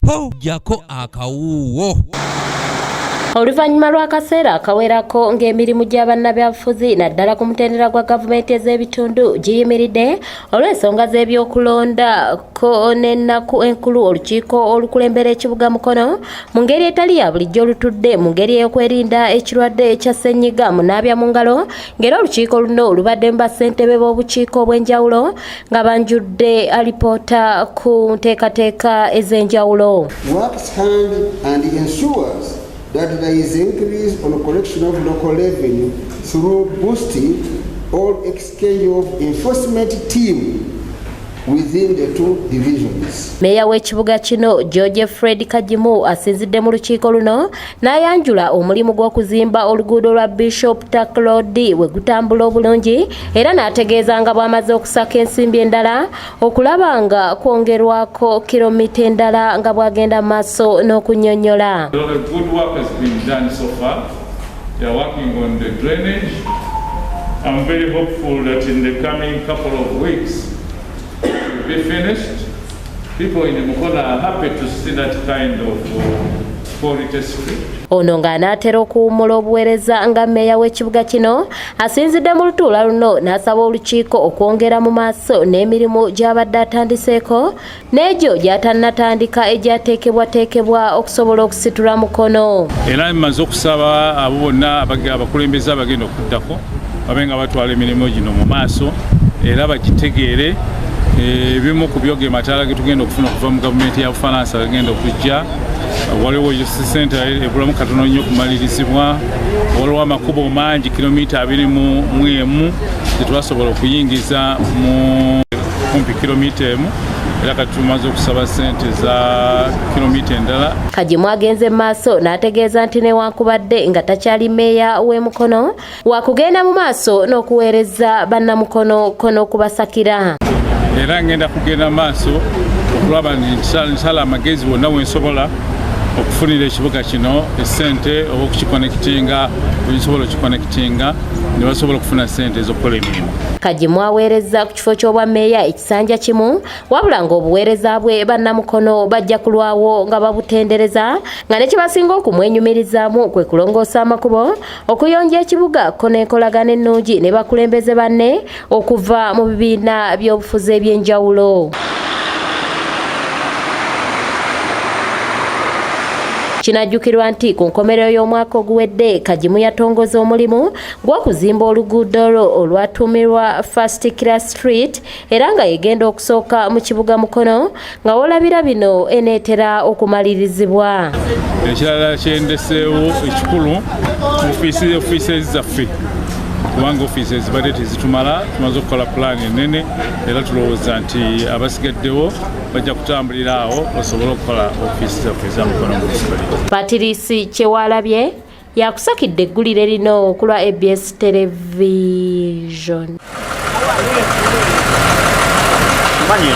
Ho, jjako akawuuwo. Oluvannyuma lw'akaseera akawerako ng'emirimu gya bannabyabufuzi naddala ku mutendera gwa gavumenti ez'ebitundu giyimiridde olw'ensonga z'ebyokulonda ko n'ennaku enkulu, olukiiko olukulembera ekibuga Mukono mu ngeri etali ya bulijjo olutudde mu ngeri ey'okwerinda ekirwadde kya ssennyiga munaabya mu ngalo, ng'era olukiiko luno lubaddemu bassentebe b'obukiiko obw'enjawulo nga banjudde alipoota ku nteekateeka ez'enjawulo. Works hand and ensures that there is increase on collection of local revenue through boosting or exchange of enforcement team within the two divisions. Meeya w'ekibuga kino George Fred Kagimu asinzidde mu lukiiko luno n'ayanjula omulimu gw'okuzimba oluguudo lwa Bishop Tucker Road we gutambula obulungi, era n'ategeeza nga bw'amaze okusaka ensimbi endala okulaba nga kwongerwako kilomita endala nga bw'agenda mu maaso n'okunnyonnyola. A lot of good work has been done so far. They are working on the drainage. I'm very hopeful that in the coming couple of weeks it will be finished. People in Mukono are happy to see that kind of quality street. Ono ng'anaatera okuwummula obuweereza nga mmeeya w'ekibuga kino asinzidde mu lutuula luno n'asaba olukiiko okwongera mu maaso n'emirimu gy'abadde atandiseeko n'egyo gy'atannatandika egyateekebwateekebwa okusobola okusitula Mukono. Era mmaze okusaba abo bonna abakulembeze abagenda okuddako babe nga batwala emirimu gino mu maaso era bagitegeere. Ebimu ku byo ge mataala ge tugenda okufuna okuva mu gavumenti ya Bufalansa gagenda okujja. Waliwo youth center ebulamu katono nnyo okumalirizibwa. Waliwo amakubo mangi kilomita 21 zetwasobola okuyingiza mu kumpi kilomita 1, era kati tumaze okusaba ssente za kilomita endala. Kagimu agenze mu maaso n'ategeeza nti newankubadde nga takyali mmeeya w'e Mukono, wakugenda mu maaso n'okuweereza bannamukono ko n'okubasakira. Era ngenda kugenda maaso okulaba nsala amagezi wonna wensobola okufunira ekibuga kino essente oba okukiconnectinga, wensobola okiconnectinga ne basobola okufuna ssente ez'okukola emirimu. Kagimu aweereza ku kifo ky'obwa mmeeya ekisanja kimu, wabula ng'obuweereza bwe bannamukono bajja kulwawo nga babutendereza, nga ne kyebasinga okumwenyumirizaamu kwe kulongoosa amakubo, okuyonja ekibuga ko n'enkolagana ennungi ne bakulembeze banne okuva mu bibiina by'obufuzi eby'enjawulo. Kinajjukirwa nti ku nkomerero y'omwaka oguwedde Kagimu yatongoza omulimu gw'okuzimba oluguudo lwo olwatuumirwa First Class Street, era nga yegenda okusooka mu kibuga Mukono, nga w'olabira bino eneetera okumalirizibwa. Ekirala kyendeseewo ekikulu, ofiisi zaffe, kubanga ofiisi ezibadde tezitumala. Tumaze okukola pulaani ennene era tulowooza nti abasigaddewo bajja kutambulira awo basobole okukola ofiisi zaffe eza Mukono Municipality. Patirisi Kyewalabye yakusakidde eggulire lino ku lwa ABS Television. Manyi.